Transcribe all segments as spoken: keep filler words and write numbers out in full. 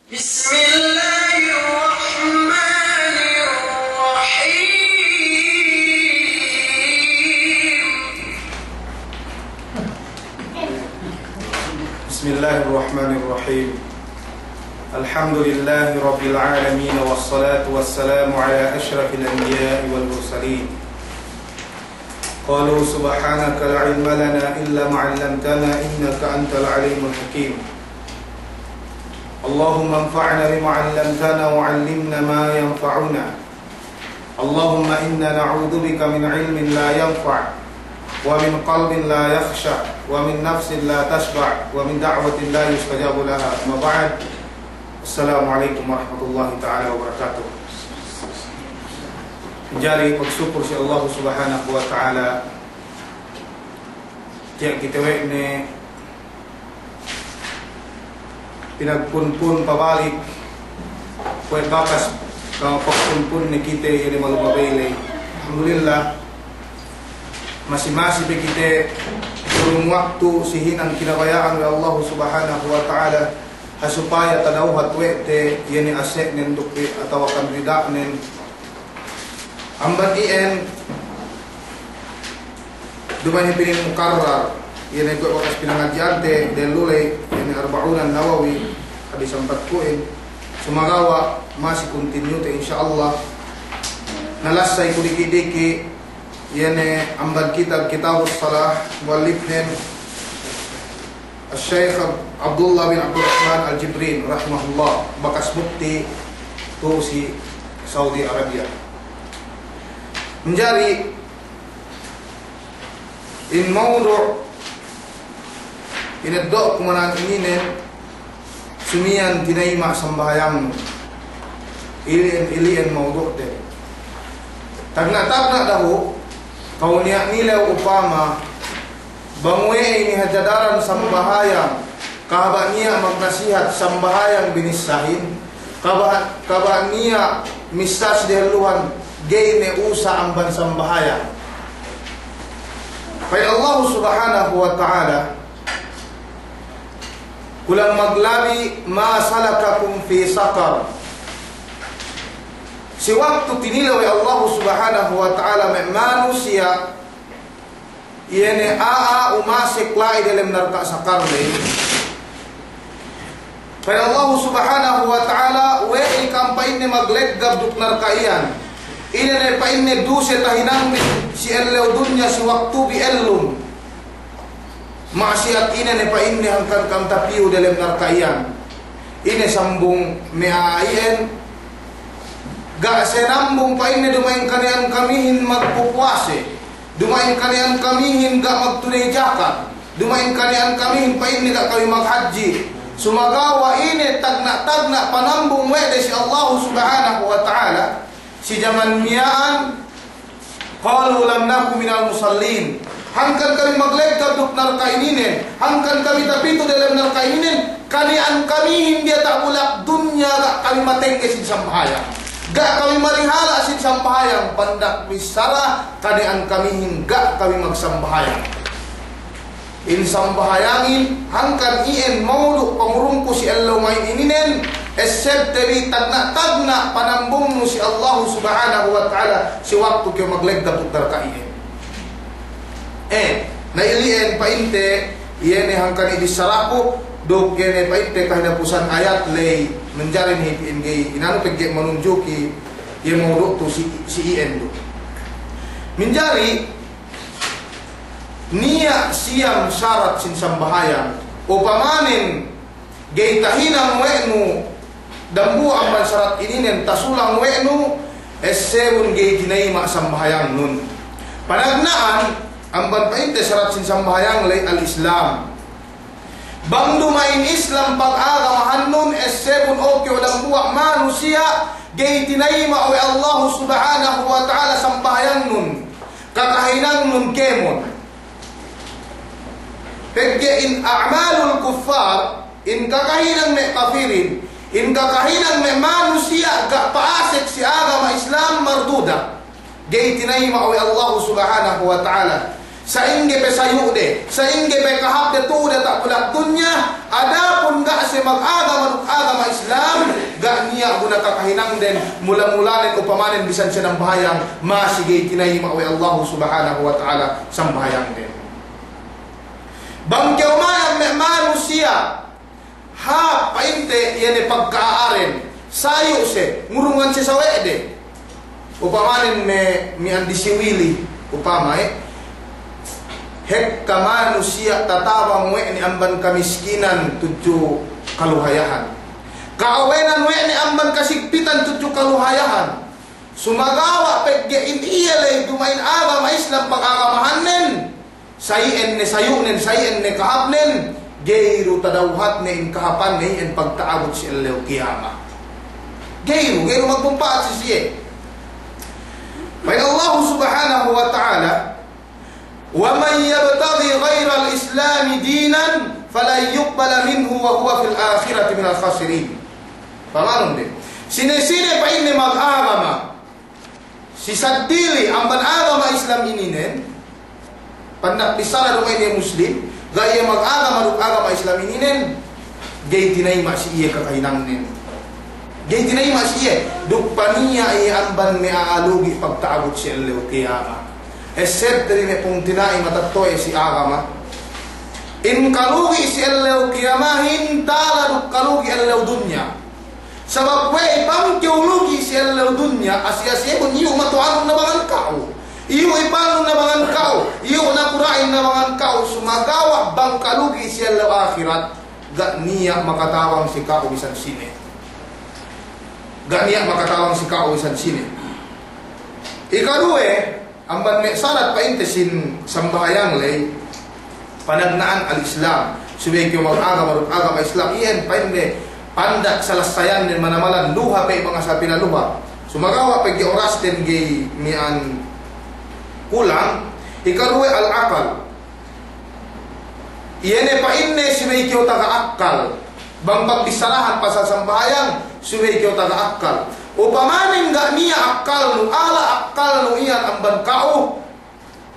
بسم الله الرحمن الرحيم. بسم الله الرحمن الرحيم. الحمد لله رب العالمين، والصلاة والسلام على أشرف الأنبياء والمرسلين. قالوا سبحانك لا علم لنا إلا ما علمتنا إنك أنت العليم الحكيم. اللهم انفعنا بما علمتنا وعلمنا ما ينفعنا. اللهم إنا نعوذ بك من علم لا ينفع ومن قلب لا يخشع ومن نفس لا تشبع ومن دعوة لا يستجاب لها. أما بعد. Assalamu alaikum warahmatullahi ta'ala wabarakatuh. Manjari pagsukul si Allah Subhanahu wa Ta'ala, tiya' kite we' ne pinagpunpun pabalik, kuwe' bakas kapagpunpun ne kite iye ne malumabey ley. Alhamdulillah, masi-masi pe kite kurung waktu si hinang kinabaya'an we' Allah Subhanahu wa Ta'ala, ha supaya tadawhat we' te iye ne ase'nen duk pe atawa kan rida'nen. Amban iyan, duma'in pinin mukarrar, iye ne kuwe' bakas pinangadji'ante dehellu ley, iye ne Arba'unan Nawawi, hadis ampat kuwe'in. Sumagawa' masi continue te, insya Allah. Nalassay ku diki'-diki', iye ne amban kitab Kitabus Salah, muallifnen Al-Sheikh Ab-, Abdullah bin Abdurrahman Al-Jibrin, rahimahullah, bakas mufti tu'u si Saudi Arabia. Manjari, in mawdu' ineddo'ku mana'an ininen, sumiyan tinayima' sambahayangnu. Ili'en, ili'en mawdu'te. Tagna'-tagna' dahu', kaw niya' nilew upama, bang we'ey ne hadja daran sambahayang, kahaba' niya' magnasihat sambahayang binissahin, kahaba', kahaba' niya' missas dehelluhan, ga'i ne usa amban sambahayang. Pa'in Allah Subhanahu wa Ta'ala, kulang maglabi, "Ma salakakum fi saqar?" Si waktu tinilew we' Allah Subhanahu wa Ta'ala me' manusiya', iye ne a'a umasek la'i delem narka' Saqar ley. Pa'in Allah Subhanahu wa Ta'ala, "We'ey kam," pa'inne, "magleggab duk narka' iyan? Ine ne," pa'inne, "duse tahinangbi si ellew dunya si waktubi ellum? Ma'asiyat ine ne," pa'inne, "hangkan kam tapiyu delem narka' iyan?" Ine sambung me' a'a iyan, "Ga' sinambung," pa'inne, "duma'in kani'an kamihin magpupuwase. Duma'in kani'an kamihin ga' magtuney jakat. Duma'in kani'an kamihin," pa'inne, "ga' kami maghadji'." Sumagawa' ine tagna'-tagna' panambung we' de si Allahu Subhanahu wa Ta'ala si jaman miya'an, "Qalu lam naku minal musallin." Hangkan kami magleggab duk narka' ininen, hangkan kami tapitu delem narka' ininen, kani'an kamihin diyata' bulak dunya ga' kami matengge sin sambahayang. Ga' kami marihala' sin sambahayang, pandak bissara, kani'an kamihin ga' kami magsambahayang. In sambahayangin, hangkan iyan mawdu' pangurungku si ellew ma'in ininen, essebte bi tagna'-tagna' panambungnu si Allahu Subhanahu wa Ta'ala si waktu kew magleggab duk narka' iyan. Eh, na ili'en pa'inte, iye ne hangkan ibissaraku, duk iye ne pa'inte kahinapusan ayat ley, manjari ne hep iyan ga'i inanu pegge' manunjuki iye mawdu' tu si, si iyan du. Manjari, niya' siyam sarat sin sambahayang, upamanen ga'i tahinang we' nu dambuwa' amban sarat ininen, tasulang we' nu, essebun ga'i tinayima' sambahayangnun. Panagna'an, amban pa'inte sarat sin sambahayang ley al-Islam. Bang duma'in Islam pag'agamahannun, essebun o kew dambuwa' manusiya', ga'i tinayima' we' Allahu Subhanahu wa Ta'ala sambahayangnun, kakahinangnun kēmon. Pegge' in a'malul kuffar, in kakahinang me' kafirin, in kakahinang me' manusiya' ga' pa'asek si agama Islam, marduda. Ga'i tinayima' we' Allahu Subhanahu wa Ta'ala. Sa'ingge pe sayu'de, sa'ingge pe kahāpde tu'u diyata' bulak dunya, adapun ga' siye mag'agama duk agama Islam, na kakahinangden, mula-mulanen upamanen bisan siye nambahayang, masi ga'i tinayima' we' Allahu Subhanahu wa Ta'ala sambahayangden. Bang kew mayam me' manusiya', hāp pa'inte iye ne pagka'a'aren, sayu' siye, ngurungan siye sawe'de. Upamanen me' miya'an disiwili, upama, eh. Hekka manusiya' tatabang we' ne amban kamiskinan tudju kaluhayahan. Ka'awenan we' ne amban kasigpitan tudju kaluhayahan. Sumagawa' pegge' in iye ley duma'in agama Islam pagagamahannen, sa iyan ne sayu'nen, sa iyan ne kahāpnen, ga'i du tadawhatne in kahāpanne iyan pagta'abut si ellew kiyama. Ga'i du, ga'i du magmumpa'at si siye. Pa'in Allahu Subhanahu wa Ta'ala, "Wa man yabtaghi ghayral Islami dinan falan yuqbala minhu wa huwa fil akhirati minal khasirin." Pamanun de. Sine-sine pa'inne magagama si seddili amban agama Islam ininen, pandak bissara duma'in iye Muslim, ga' iye magagama duk agama Islam ininen, ga'i tinayima' si iye kakahinangnen. Ga'i tinayima' si iye, duk paniya' iye amban me' a'a lugi' pagta'abut si ellew kiyama. Essebte bi me' pungtina'i matetto'e si agama. In kalugi' si ellew kiyamahin tala duk kalugi' ellew dunya. Sabab we'ey bang kew lugi' si ellew dunya, asi-asiyebun iyu' matu'anun nabangan ka'u. Iyu' ipanun nabangan ka'u. Iyu' nakura'in nabangan ka'u. Sumagawa' bang kalugi' si ellew ahirat, ga' niya' makatabang si ka'u bisan sine. Ga' niya' makatabang si ka'u bisan sine. Ikaduwe, amban me' sarat pa'inte sin sambahayang ley, panagna'an al-Islam. Subey kew magagama duk agama Islam, iyan pa'inte pandak salassayannen manamalan luha pe mangasa pinaluha. Sumagawa' pegge' orasten ga'i miya'an kulang, ikaduwe al-aqal. Iye ne pa'inne subey kew taga akkal. Bang pagbissarahan pasal sambahayang, subey kew taga akkal. Upamanen ga' niya' akkalnu, ala' akkalnu iyan amban ka'u,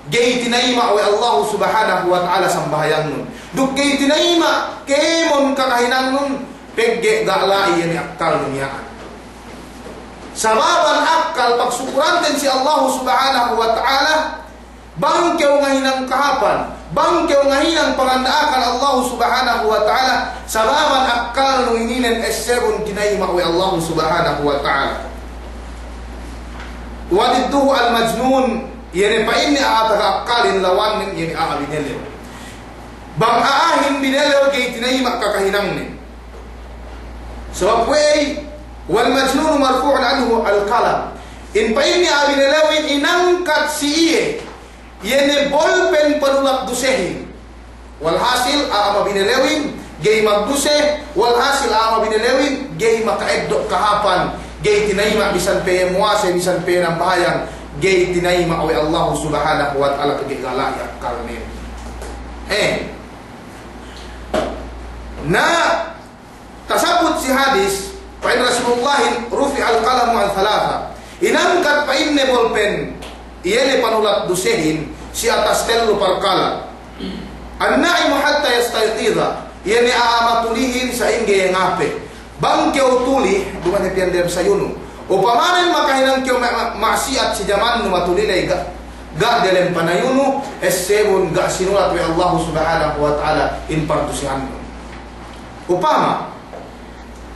ga'i tinayima' we' Allahu Subhanahu wa Ta'ala sambahayangnun. Duk ga'i tinayima' kēmon kakahinangnun, pegge' ga' la'i iye ne akkalnu miya'an. Sababan akkal pagsukuranten si Allahu Subhanahu wa Ta'ala, bang kew ngahinang kahāpan, bang kew ngahinang panganda'akan Allahu Subhanahu wa Ta'ala, sababan akkalnu ininen essebun tinayima' we' Allahu Subhanahu wa Ta'ala. Wa didduhu al-majnun, iye ne pa'inne a'a taga akkalin lawannen iye ne a'a binelew. Bang a'ahin binelew ga'i tinayima' kakahinangnen. Sabab we'ey, wal majnunu marfu'un anhu al-qalam. In pa'inne a'a binelewin inangkat si iye, iye ne bolpen panulat dusehin. Walhasil a'a mabinelewin ga'i magduse, walhasil a'a mabinelewin ga'i maka'eddo' kahāpan, ga'i tinayima' bisan pe iye muwase, bisan pe iye nambahayang, ga'i tinayima' we' Allahu Subhanahu wa Ta'ala pegge' ga' la'i akkalnen. Eh. Na, tasabbut si hadis, pa'in Rasulullahin, "Rufi'al qalamu an thalatha." Inangkat pa'inne bolpen, iye ne panulat dusehin, si atas tellu parkala'. An-na'imu hatta yastayqidha, iye ne a'a matulihin sa'ingge iye ngape. Bang kew tuli, duma'in iye piyan dem sayunu. Upamanen makahinang kew ma-, ma-, ma'siyat si jamannu matuli ley ga', ga' delem panayunu, essebun ga' sinulat we' Allahu Subhanahu wa Ta'ala in pardusehannu. Upama,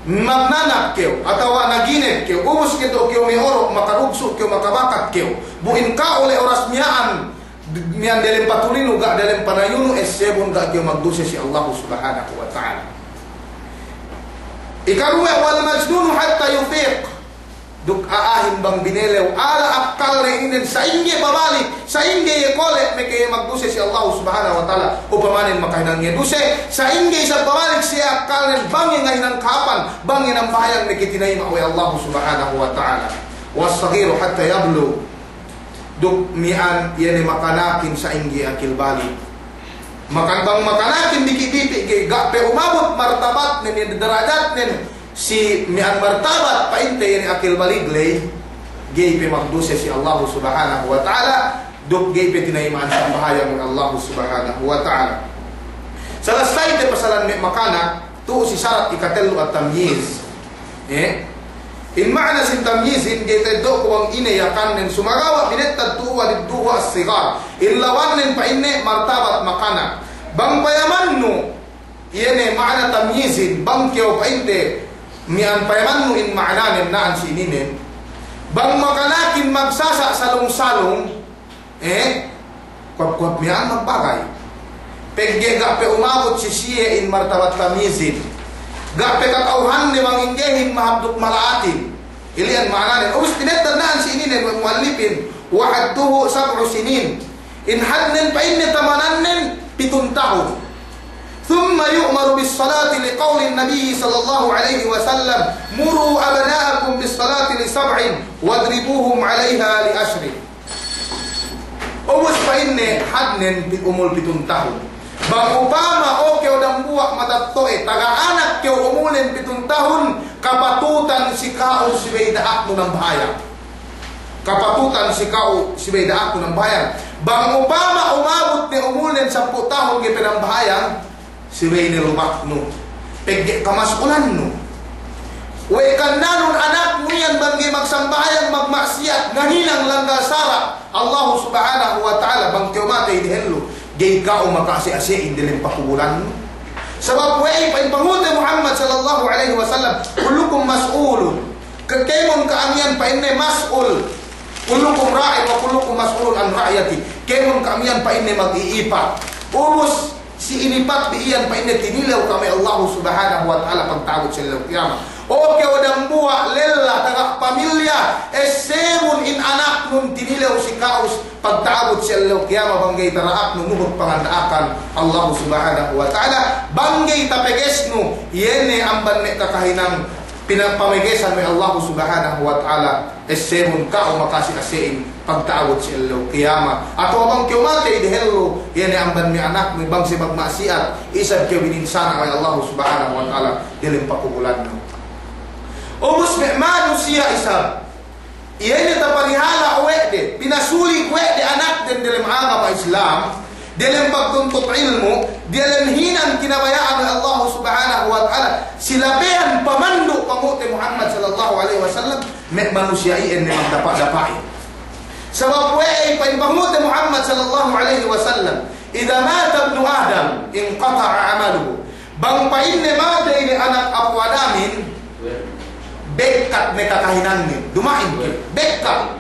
magnanak kew, atawa naginep kew, ubus kew, kew me' oro', makadugsu' kew, makabakat kew. Bu in ka'u le oras miya'an, miya'an delem patulinu, ga' delem panayunu, essebun ga' kew magduse si Allahu Subhanahu wa Ta'ala. Ikaruwe, wal majnunu hatta yufiq. Duk a'ahin bang binelew, ala' akkalne inin, sa'ingge pabalik, sa'ingge iye kole', meke iye magduse si Allahu Subhanahu wa Ta'ala, upamanen makahinang iye duse, sa'ingge isab pabalik si iye akkalnen, bang iye ngahinang kahāpan, bang iye nambahayang meke tinayima' we' Allahu Subhanahu wa Ta'ala. Was saghiru hatta yablugh. Duk miya'an iye ne makanakin sa'ingge akil balig. Makan bang makanakin diki'-diki' ga'i, ga' pe umabut martabatnen, iye darajatnen, si miya'an martabat pa'inte iye ne akil balig ley, ga'i pe magduse si Allahu Subhanahu wa Ta'ala, duk ga'i pe tinayima'an sambahayang we' Allahu Subhanahu wa Ta'ala. Salasayte pasalan me' makanak, tu'u si sarat ikatellu at-tamyiz. Eh? In ma'na sin tamyizin, ga'i ta'eddo'ku bang ine Yakannen, sumagawa' binettad tu'u wa didduhu as-sighar. In lawannen pa'inne martabat makanak. Bang payamannu, iye ne ma'na tamyizin, bang kew pa'inte, miya'an payamannu in ma'nanen na'an si ininen. Bang makanakin magsasa' salung-salung, eh, kuwab-kuwab miya'an magbagay. Pegge' ga' pe umabut si siye in martabat tamyizin. Ga' pe kata'uhanne bang inggehin mahāp duk mala'atin. Ili'an ma'nanen. Ubus binettad na'an si ininen we' mu'allipin, wa hadduhu sab'u sinin. In hadnen pa'inne tamanannen pitun tahun. Thumma yu'maru bis-salati li qawlin Nabi sallallahu alaihi wasallam, "Muru abna'akum bis-salati li sab'in, wadribuhum alaiha li ashrin." Ubus pa'inne hadnen pi-, umul pitun tahun. Bang upama, o kew dambuwa' matatto'e, taga anak kew umulnen pitun tahun, kapatutan si ka'u subey da'aknu nambahayang. Kapatutan si ka'u subey da'aknu nambahayang. Bang upama umabut ne umulnen sampū' tahun ga'i pe nambahayang, subey ne lubaknu. Pegge' kamas'ulannu. We' kannalun anaknu iyan bang ga'i magsambahayang, magma'siyat, ngahinang langgal sara' Allahu Subhanahu wa Ta'ala, bang kew matey dehellu, ga'i ka'u maka'ase'-ase'in delem pakubulannu. Sabab we'ey pa'in pangute Muhammad sallallahu alaihi wasallam, "Kullukum mas'ulun." Ke-, kēmon ka'am iyan pa'inne mas'ul. "Kullukum ra'in wa kullukum mas'ulun an ra'iyati." Kēmon ka'am iyan pa'inne mag-iipat. Ubus si inipatbi iyan pa'inne tinilew ka'am we' Allahu Subhanahu wa Ta'ala pagta'abut si ellew kiyamat. O kew dambuwa' lella taga pamilya, essebun in anaknun tinilew si ka'us pagta'abut si ellew kiyamat bang ga'i tara'aknu nuhut panganda'akan Allahu Subhanahu wa Ta'ala, bang ga'i tapegesnu, iye ne amban me' kakahinang pinapamegesan we' Allahu Subhanahu wa Ta'ala. Essebun ka'u maka'ase'-ase'in pagta'abut si ellew kiyamat. Atawa bang kew matey dehellu, iye ne amban me' anaknu bang siye magma'siyat, isab kew bininsana' we' Allahu Subhanahu wa Ta'ala delem pakubulannu. Ubus me' manusiya' isab, iye ne tapanihala' we' de, pinasulig we' de anakden delem agama Islam, delem pagtuntut ilmu', delem hinang kinabaya'an we' Allahu Subhanahu wa Ta'ala, si labeyan pamandu' pangute Muhammad sallallahu alaihi wasallam, me' manusiya' iyan ne magdapa'-dapa'in. Sabab we'ey pa'in pangute Muhammad sallallahu alaihi wasallam, "Idza mata ibnu Adam, inqata'a amaluhu." Bang pa'inne matey ne anak apu' Adamin, bekkat ne kakahinangnen. Duma'in ke, bekkat.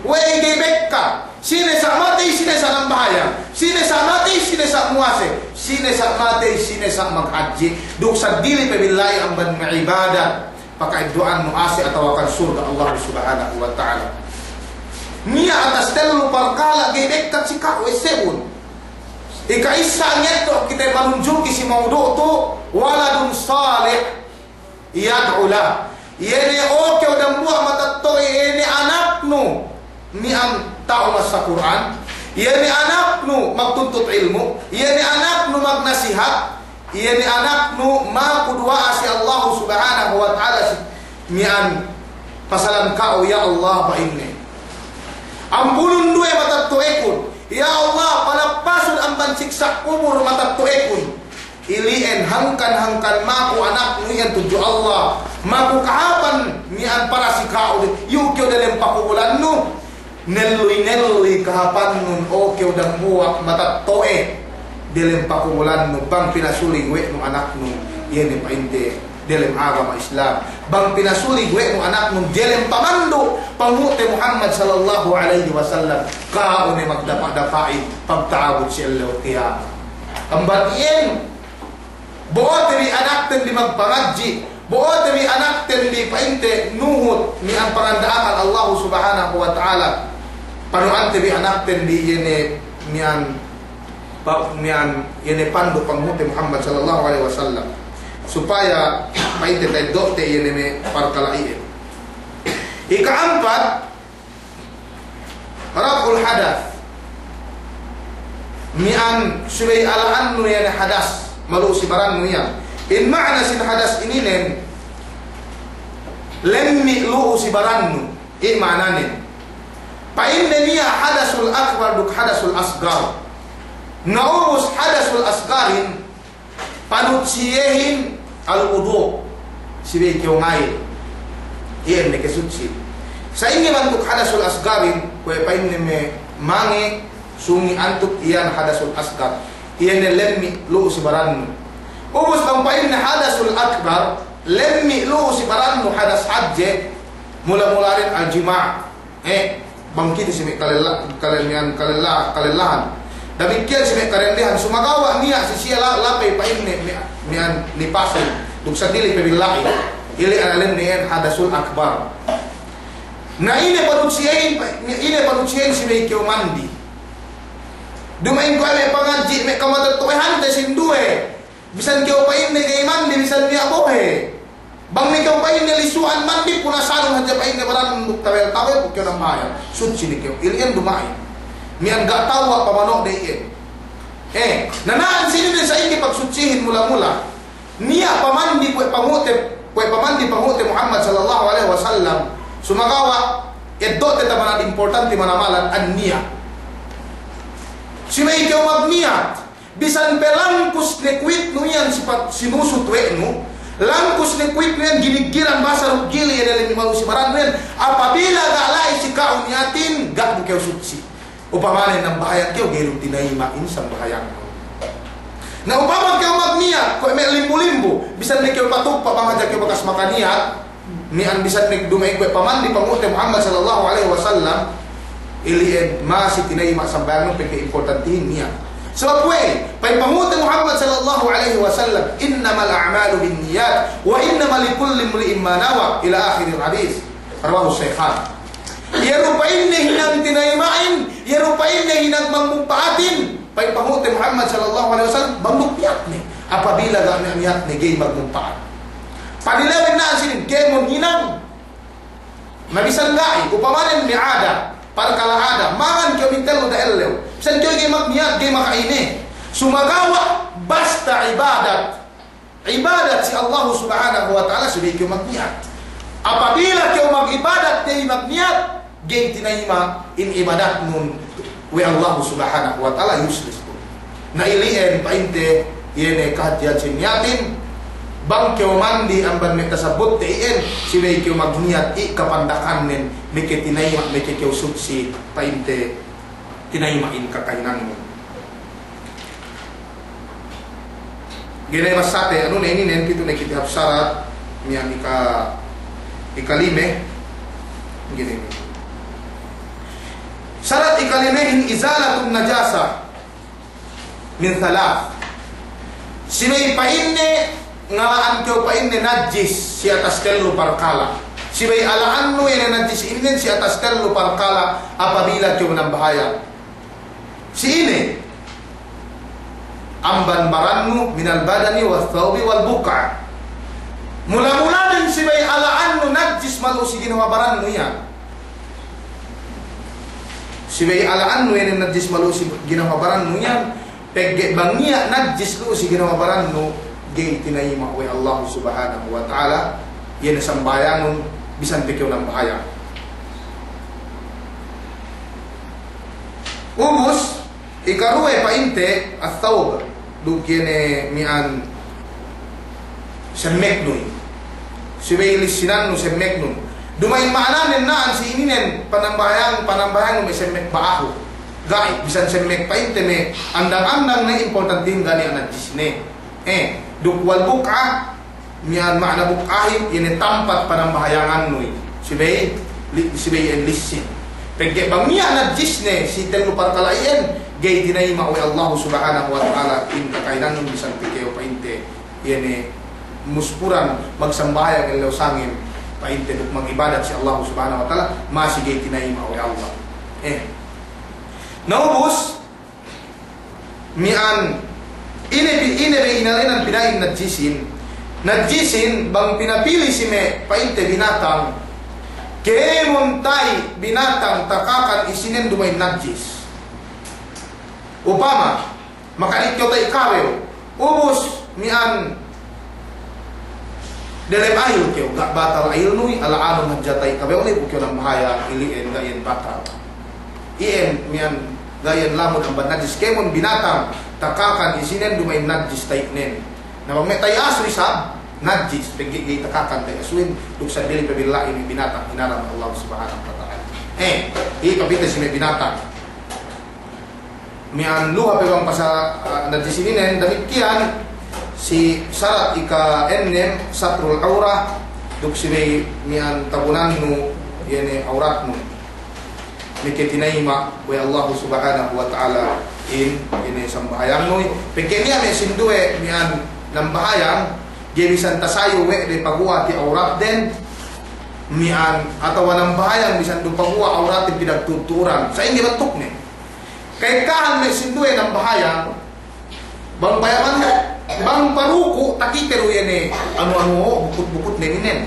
We'ey ga'i bekkat? Sine sa' matey, sine sa' nambahayang. Sine sa' matey, sine sa' muwase. Sine sa' matey, sine sa' maghadji'. Duk seddili pe billahi amban me' ibadat paka'eddo'annu, ase' atawa kan surga' Allah Subhanahu wa Ta'ala. Niya' atas tellu parkala' ga'i bekkat si ka'u, essebun. Ika'issa ngeddo' kite manunjuki si maudu' tu, waladun salih yad'u lah. Iye ne o kew dambuwa' matetto'a, iye ne anaknu miya'an ta'u massa Kur'an, iye ne anaknu magtuntut ilmu', iye ne anaknu magnasihat, iye ne anaknu maku duwa'a si Allahu Subhanahu wa Ta'ala si miya'an pasalan ka'u, ya Allah, pa'inne. Ampulun duwe matetto'ekun. Ya Allah, palappasun amban siksa' kubul matetto'ekun. Ili'en hangkan-hangkan maku anaknu iyan tudju Allah. Maku kahāpan miya'an para si ka'u de. Iyu' kew delem pakubulannu. Nelluy-nelluy kahāpannun, o kew dambuwa' matetto'a, delem pakubulannu, bang pinasulig we' nu anaknu, iye ne pa'inte delem agama Islam. Bang pinasulig we' nu anaknu delem pamandu' pangute Muhammad sallallahu alaihi wasallam, ka'u ne magdapa'-dapa'in pagta'abut si ellew kiyamat. Amban iyan, bo'ote bi anakten bi magpangadji', bo'ote bi anakten bi pa'inte nuhut miya'an panganda'akan Allahu Subhanahu wa Ta'ala. Panu'ante bi anakten bi iye ne miya'an pa-, miya'an iye ne pandu' pangute Muhammad sallallahu alaihi wasallam. Supaya pa'inte ta'eddo'te iye ne me' parkala' iye. Ika'ampat, raf'ul hadas. Miya'an subey ala'annu iye ne hadas, malu'u si barannu iyan. In ma'ana sin hadas ininen, lemmi' lu'u si barannu, i' ma'ananen. Pa'inne niya' hadasul akbar duk hadasul asgar. Na ubus hadasul asgarin, panut si iyehin al-wudu', subey kew ngayil. Iyan meke sutsi. Sa'ingge bantuk hadasul asgarin, kuwe' pa'inne me' mange, sungi, antuk, iyan hadasul asgar. Iyan ne lemmi' lu'u si barannu. Ubus bang pa'inne hadasul akbar, lemmi' lu'u si barannu hadas hadje, mula-mulanen al-jima'. Eh, bang kite si me' kalella-, kalel-, miya'an kalella-, kalellahan. Damikkiyan si me' karendehan, sumagawa' niya' si siye la-, lapey pa'inne, mi-, miya'an nipasin, duk seddili pe billa'i. Ili' analemne iyan hadasul akbar. Na ine panutsiyehin, ine panutsiyehin si me' kew mandi. Duma'in kuwe' me' pangadji', me' kamatetto'ehante sinduwe. Bisan kew pa'inne ga'i mandi, bisan niya' bohe'. Bang ne kew pa'inne lisu'an mandi, punasanun hadja pa'inne baranun duk tawel-tawel, bu kew nambahayang. Sutsi ne kew, ili'en duma'in. Miya'an ga' tewwa' pamano'de iyan. Eh, nana'an sinin ne sa'ingge pagsutsihin mula-mula. Niya' pamandi kuwe' pangu'te, kuwe' pamandi pangu'te Muhammad sallallahu alaihi wasallam. Sumagawa', eddo'te tabanad importanti manamalan an-niya'. Subey kew magniyat. Bisan pe langkus ne kuwitnu iyan sipat sinusut we' nu, langkus ne kuwitnu iyan giniggiran basa duk gili' iyan lemi' malu si barannu iyan, apabila ga' la'i si ka'u niyatin, ga' du kew sutsi. Upamane nambahayang kew, ga'i du tinayima'in sambahayangnu. Na upama kew magniyat, kuwe' me' limbu-limbu, bisan ne kew patuppa' bang hadja kew bakas makaniyat, miya'an bisan ne duma'in kuwe' pamandi pangu'te Muhammad sallallahu alaihi wasallam, ili'en masi tinayima' sambahayangnu pegge' importantihin niya'. Sabab kuwe', pa'in pangu'te Muhammad sallallahu alaihi wasallam, "Innamal a'malu binniyat, wa innama likulli imri'in ma nawa," ila akhiril hadis. Rawahu Shaykhan. Iye du pa'inne hinang tinayima'in, iye du pa'inne hinang magmumpa'atin. Pa'in pangu'te Muhammad sallallahu alaihi wasallam, bang duk niyatne. Apabila ga' niya' niyatne, ga'i magmumpa'at. Padilewin na'an sinin, kēmon hinang. Na bisan ga'i, upamanen me' ada, parkala' ada, mangan kew mintellu da ellew. Bisan kew ga'i magniyat, ga'i maka'ine. Sumagawa', basta ibadat. Ibadat si Allahu Subhanahu wa Ta'ala subey kew magniyat. Apabila kew mag'ibadat ga'i magniyat, ga'i tinayima' in ibadatnun we' Allahu Subhanahu wa Ta'ala, useless tu. Na ili'en pa'inte, iye ne kahātihan si niyatin, bang kew mandi amban me' tasabutte iyan, subey kew magniyat i' kapandakannen, meke tinayima', meke kew sutsi, pa'inte tinayima'in kakahinangnun. Ga'i ne bassate, anu ne inin, pitu ne kite hap sarat, miya'an ika-, ikalime. Ga'i ne. Sarat ikalimehin izalatun najasa min thalath. Subey pa'inne ngala'an kew pa'inne najis si atas tellu parkala'. Subey ala'annu iye ne najis inin si atas tellu parkala' apabila kew nambahayang. Si ine? Amban barannu, minal badani wath thawbi wal buq'ah. Mula-mulanen subey ala'annu najis malu'u si ginawa barannu iyan. Subey ala'annu iye ne najis malu'u si ginawa barannu iyan. Pegge' bang niya' najis lu'u si ginawa barannu, ga'i tinayima' we' Allahu Subhanahu wa Ta'ala iye ne sambahayangnun bisan pe kew nambahayang. Ubus, ikaruwe pa'inte, ath-thawb, duk iye ne miya'an semmeknun. Subey lissinannu semmeknun. Duma'in ma'ananen na'an si ininen panambahayang, panambahayangnu me' semmek ba'ahu. Ga'i, bisan semmek pa'inte me' andang-andang ne importantihin ga' niya' najisne. Eh, duk wal buq'ah, miya'an ma'ana buq'ahin, iye ne tampat panambahayangannu i. Subey, li-, subey iyan lissin. Pegge' bang niya' najisne si tellu parkala' iyan, ga'i tinayima' we' Allahu Subhanahu wa Ta'ala in kakahinangnun bisan pe kew pa'inte, iye ne muspuran magsambahayang ellew sangem, pa'inte duk mag'ibadat si Allahu Subhanahu wa Ta'ala, masi ga'i tinayima' we' Allah. Eh. Na ubus, miya'an, ine pi-, ine be inēnan pina'in najjisin. Najjisin, bang pinapili si me' pa'inte binatang, kēmon ta'i binatang takakan isinen duma'in najjis. Upama, makadikkew ta'i kawew, ubus miya'an delem ayil kew, ga' batal ayilnu i, ala'anun hadja ta'i kawew ne, bu kew nambahayang, ili'en ga' iyan batal. Iyan miya'an ga' iyan lamud amban najjis, kēmon binatang takakan isinen duma'in najjis ta'i'nen. Na bang me' ta'i asu isab, najis, pegge' ga'i takakan ta'i asuhin, duk seddili pe billahi me' binatang hinaram Allah Subhanahu wa Ta'ala. Eh, iye pe bite si me' binatang. Miya'an luha pe bang pasal, ah, najis ininen, damikkiyan si sarat ika ennem, satrul awrah, duk si me' miya'an tagunannu, iye ne awratnu. Meke tinayima' we' Allahu Subhanahu wa Ta'ala in, ine sambahayangnu. Pegge' niya' me' sinduwe miya'an nambahayang, ga'i bisan tasayu we' de paguwa' ti awratden, miya'an atawa nambahayang bisan du paguwa' awratden pinagtuturan. Sa'ingge bantukne. Ka'ekkahan me' sinduwe nambahayang, bang payaman, bang paruku', takite du iye ne, anu-anu, bukut-bukutnen inen.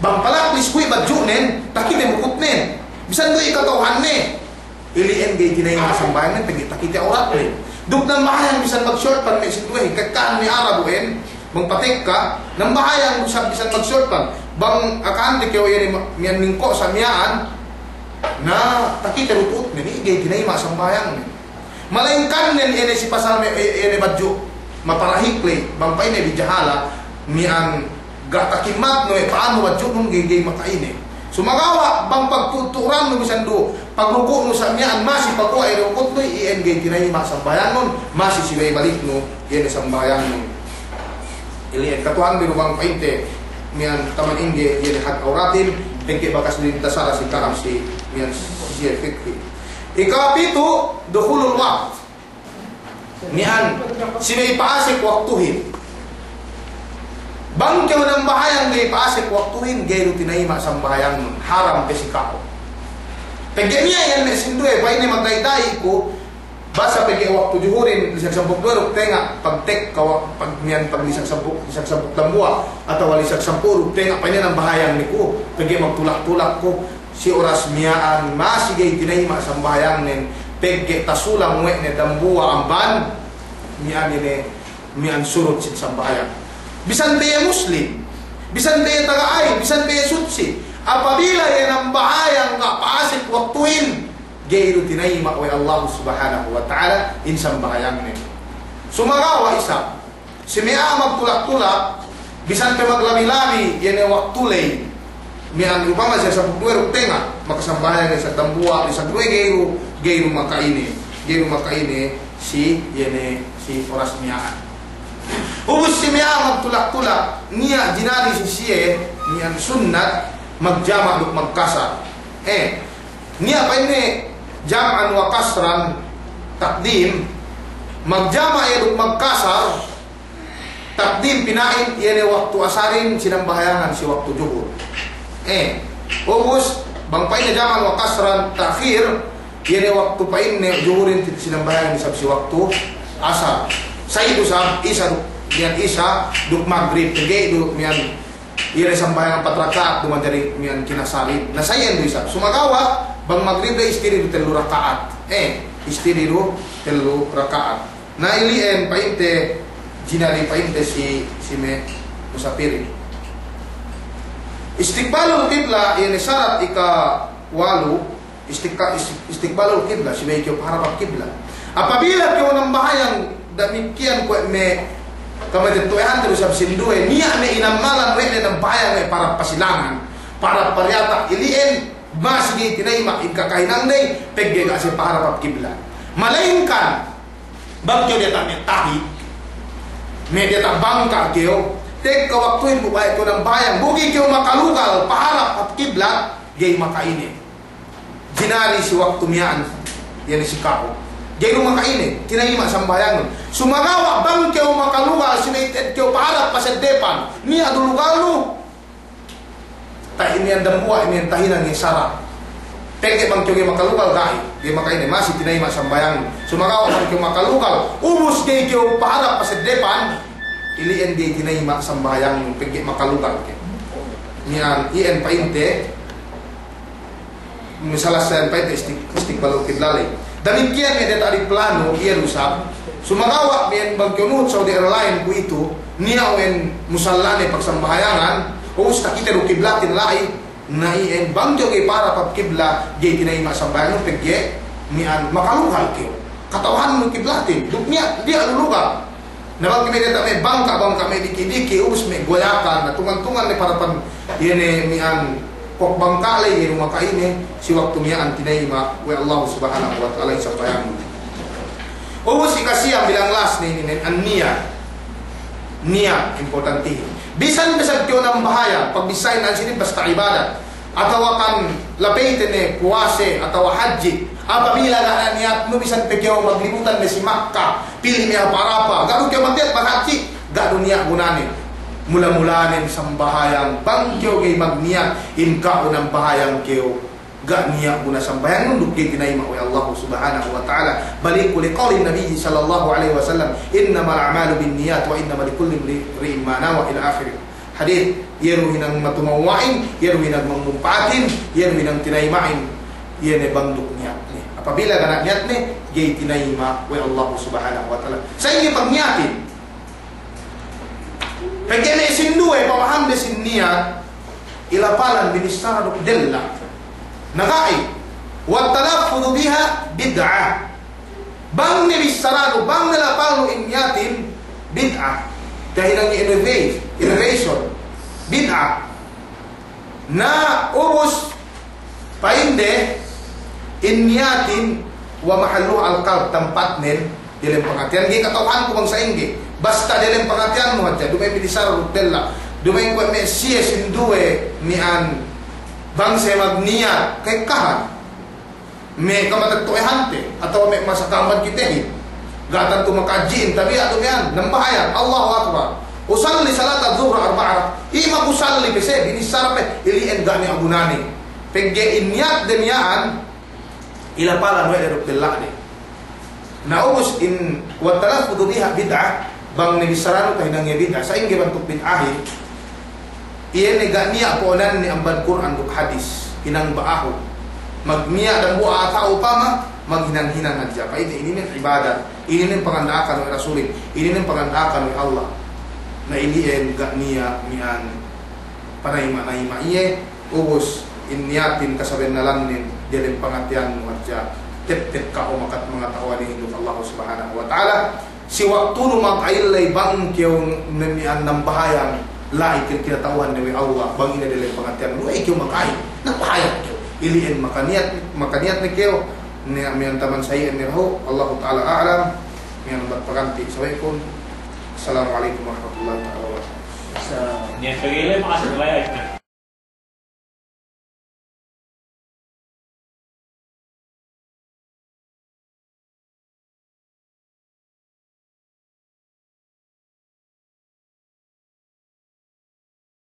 Bang palaklis kuwe' badju'nen, takite bukutnen. Bisan du iye kata'uhanne. Ili'en ga'i tinayima' sambahayangnen, pegge' takite awratnen. Duk nambahayang bisan mag-short pant me' sinduwe, ka'ekkahan me' Arabuhin, bang patekka, nambahayang bisan, bisan mag-short pant. Bang akahante kew iye ne ma-, miya'an ningko' sa miya'an, na takite du tu'utnen, ga'i tinayima' sambahayangnen. Malaingkan nen iye ne si pasal me', iye ne badju' maparahik ley, bang pa'inne bi jahala, miya'an ga' takimmatnu, eh, pa'annu badju'nun ga'i, ga'i maka'ine. Sumagawa' bang pagtuturannu bisan du, pagruku'nu sa miya'an masi paguwa' iye ne bukutnu, iyan ga'i tinayima' sambahayangnun, masi si baliknu, iye ne sambahayangnun. Ili'en katuhanbi du bang pa'inte, miya'an taman ingge, iye ne hak awratin, pegge' bakas lintasara si ka'am si, miya'an si, si fikhi. Ikapitu', dukhulul waqt. Miya'an, si me' pa'asek waktuhin. Bang kew nambahayang ga'i pa'asek waktuhin, ga'i du tinayima' sambahayangnun, haram pe si ka'u. Pegge' niya' iyan me' sinduwe, pa'inne magda'i-da'i ku, basa pegge' waktu juhurin, lisag sampū' duwe duk tenga', pagtekka wa-, pag-, miya'an pag lisag sampū', lisag sampū' dambuwa', atawa lisag sampū' duk tenga', pa'inne nambahayang ne ku, pegge' magtulak-tulak ku, si oras miya'an, masi ga'i tinayima' sambahayangnen, pegge' tasulang we' ne dambuwa' amban, miya'an ine, miya'an surut sin sambahayang. Bisan pe iye Muslim, bisan pe iye taga ain, bisan pe iye sutsi. Apabila iye nambahayang ga' pa'asek waktuhin, ga'i du tinayima' we' Allahu Subhanahu wa Ta'ala in sambahayangnen. Sumagawa' isab, si me' a'a magtulak-tulak, bisan pe maglabi-labi, iye ne waktu ley. Miya'an upama si sampū' duwe duk tenga', makasambahayang isab dambuwa', isab duwe ga'i du, ga'i du maka'ine, ga'i du maka'ine si, iye ne, si oras miya'an. Ubus si me' a'a magtulak-tulak, niya' jinari si siye, miya'an sunnat, magjama' duk magkasar. Eh, niya' pa'inne jam'an wa kasran, takdim, magjama' iye duk magkasar, takdim pina'in, iye ne waktu asarin sinambahayangan si waktu juhur. Eh, ubus, bang pa'inne jam'an wa kasran, ta'khir, iye ne waktu pa'inne juhurin sinambahayangan isab si waktu asar. Sa' itu sa', isa duk, miya'an isa, duk magrib, pegge' du, miya'an, iye ne sambahayang ampat raka'at, du manjari miya'an kinasarin. Na sa' iyan du isab. Sumagawa', bang magrib de istiri du tellu raka'at. Eh, istiri du tellu raka'at. Na ili'en pa'inte, jinari pa'inte si, si me' musapirin. Istiqbalul qibla, iye ne sarat ikawalu, istika-, is-, istiqbalul qibla, subey kew paharap hap qibla. Apabila kew nambahayang damikkiyan kuwe' me' kamatetto'ahante du isab sinduwe, niya' me' inammalan we' ne nambahayang we' paharap pasilangan, paharap pariyata', ili'en, masi ga'i tinayima' in kakahinang dey, pegge' ga' siye paharap hap qibla. Malaingkan, bang kew diyata' me' tahik, me' diyata' bangka' kew, tekka waktuhin bu baya' kew nambahayang, bu ga'i kew makalugal, paharap hap qibla, ga'i maka'ine. Jinari si waktu miya'an, iye ne si ka'u. Ga'i du maka'ine, tinayima' sambahayangnun. Sumagawa' bang kew makalugal, subey te'ed kew paharap paseddepan, niya' du lugalnu. Ta'i miya'an dambuwa', miya'an tahinang iye sara'. Pegge' bang kew ga'i makalugal ga'i, ga'i maka'ine, masi tinayima' sambahayangnu. Sumagawa' bang kew makalugal, ubus ga'i kew paharap paseddepan, ili'en ga'i tinayima' sambahayangnu, pegge' makalugal kew. Miya'an, iyan pa'inte, misal sa' iyan pa'inte isti-, istiqbalul qibla ley. Damikkiyan me' diyata' di planu, iye du isab. Sumagawa' miya'an bang kew nuhut Saudi Airline kuwe'itu, niya' we'en musallane pagsambahayangan, ubus takite du kiblatin la'i, na iyan bang kew ga'i paharap hap kibla, ga'i tinayima' sambahayangnu pegge' miya'an makalugal kew. Kata'uhannu kiblatin, duk niya', niya' du lugal. Na bang me' diyata' me' bangka'-bangka' me' diki'-diki', ubus me' goyakan, na tungan-tungan ne parapan, iye ne miya'an, kok bangka' ley, iye ne maka'ine, si waktu miya'an tinayima' we' Allahu Subhanahu wa Ta'ala in sambahayang. Ubus ikasiyam bilang last ne inin, an-niyat. Niyat, importantihin. Bisan, bisan kew nambahayang, pagbissāhin ensinin basta ibadat. Atawa kan lapeyte ne puwase, atawa hadji. Apabila ga' niya' niyatnu, bisan pe kew maglibutan ne si Makka, pili' me' apa-apa. Ga' du kew matiyat maghadji, ga' du niya' gunane. Mula-mulanen sambahayang, bang kew ga'i magniyat, in ka'u nambahayang kew. Ga' niya' guna sambahayang nunduk ga'i tinayima' we' Allahu Subhanahu wa Ta'ala. Balik ku li qawlin Nabi sallallahu alaihi wasallam, "Innamal a'malu binniyat wa innama likulli imri'in ma nawa," ila akhirih. Hadis, iye du hinang matumawwa'in, iye du hinang mamumpa'atin, iye du hinang tinayima'in, iye ne bang duk niyatne. Apabila ga' niya' niyatne, ga'i tinayima' we' Allahu Subhanahu wa Ta'ala. Sa'ingge pagniyatin? Pegge' me' sinduwe pamahamde sin niyat, ilapalan binissara duk della'. Na ga'i, wat talaffuzu biha bid'ah. Bang ne bissaranu, bang ne lapalnu in niyatin, bid'ah. Tahinang innova-, innovation, bid'ah. Na ubus pa'inde, in niyatin, wa mahalluhal qalb, tampatnen diyalem pangatiyan. Ga'i kata'uhanku bang sa'ingge, basta diyalem pangatiyannu hadja. Duma'in binissara duk della', duma'in kuwe' me' siye sinduwe miya'an, bang siye magniyat, ka'ekkahan. Me' kamatetto'ehante, atawa me' masa ka'amban kitehin. Ga' tantu maka'adji'in, tabiya' du miya'an, nambahayang, Allahu Akbar. Usalli salata dhuhri arba'a rak-, iye magusalli pe siye, binissara pe, ili'en ga' niya' gunane. Pegge' in niyatde miya'an, ilapalan we' de duk della'de. Na ubus in, wat talaffuzu biha bid'ah, bang ne bissaranu tahinang iye bid'ah. Sa'ingge bantuk bid'ahin? Iye ne ga' niya' po'onanne amban Kur'an duk hadis, hinang ba'ahu. Magniya' dambuwa' ta'u upama, maghinang-hinang hadja. Pa'inne, ininen ibadat, ininen panganda'akan we' Rasulin, ininen panganda'akan we' Allah. Na ili'en ga' niya' miya'an panayima'-nayima' iye, ubus in niyatin kasabennalannen diyalem pangatiyannu hadja, tep-tep ka'u makat mangata'uhan iye duk Allah Subhanahu wa Ta'ala. Si waktunu maka'in ley bang kew ne miya'an nambahayang, la'i kira-kira kata'uhan ne we' Allah, bang ine diyalem pangatiyannu, la'i kew maka'in, nambahayang kew. Ili'en makaniyat, makaniyat ne kew, ne miya'an taman sa'i'en ne dahu', Allahu Ta'ala a'lam, miya'an bat paganti' sawe'kun. Assalamu alaikum warahmatullahi ta'ala wabarakatuh. Sa- Niya' pegge' ley ma'as nambahayang.